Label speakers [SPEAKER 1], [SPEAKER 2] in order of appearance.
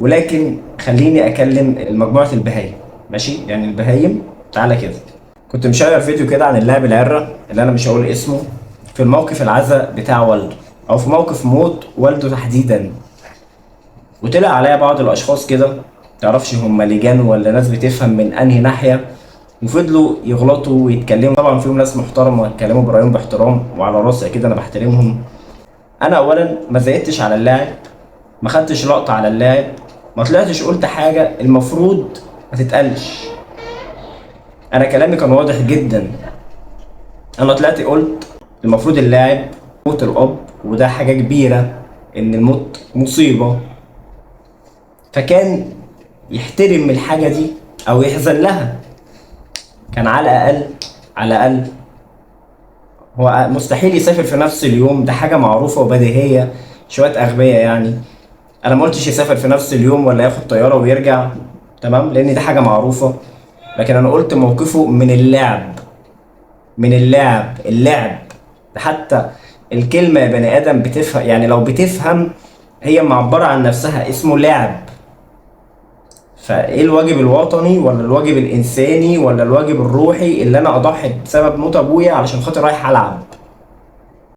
[SPEAKER 1] ولكن خليني اكلم مجموعة البهايم، ماشي؟ يعني البهايم تعالى كده. كنت مشير فيديو كده عن اللاعب العره اللي انا مش هقول اسمه، في الموقف العزاء بتاع والده، او في موقف موت والده تحديدا، وطلع عليا بعض الاشخاص كده، متعرفش هم لجان ولا ناس بتفهم من انهي ناحية، وفضلوا يغلطوا ويتكلموا. طبعا فيهم ناس محترمه اتكلموا برايهم باحترام، وعلى راسي اكيد انا بحترمهم. انا اولا ما زايدتش على اللاعب، ما خدتش لقطة على اللاعب، ما طلعتش قلت حاجة المفروض ما تتقالش. انا كلامي كان واضح جدا، انا طلعت قلت المفروض اللاعب موت الاب، وده حاجة كبيرة، ان الموت مصيبة، فكان يحترم الحاجة دي او يحزن لها. كان على الاقل، على الاقل هو مستحيل يسافر في نفس اليوم، ده حاجة معروفة وبديهيه، شوية اغبياء يعني. انا ما قلتش يسافر في نفس اليوم ولا ياخد طيارة ويرجع، تمام، لان دي حاجة معروفة، لكن انا قلت موقفه من اللعب، من اللعب، اللعب حتى الكلمة يا بني ادم بتفهم، يعني لو بتفهم هي معبرة عن نفسها، اسمه لعب. فايه الواجب الوطني ولا الواجب الانساني ولا الواجب الروحي اللي انا اضحي بسبب موت ابويا علشان خاطر رايح العب؟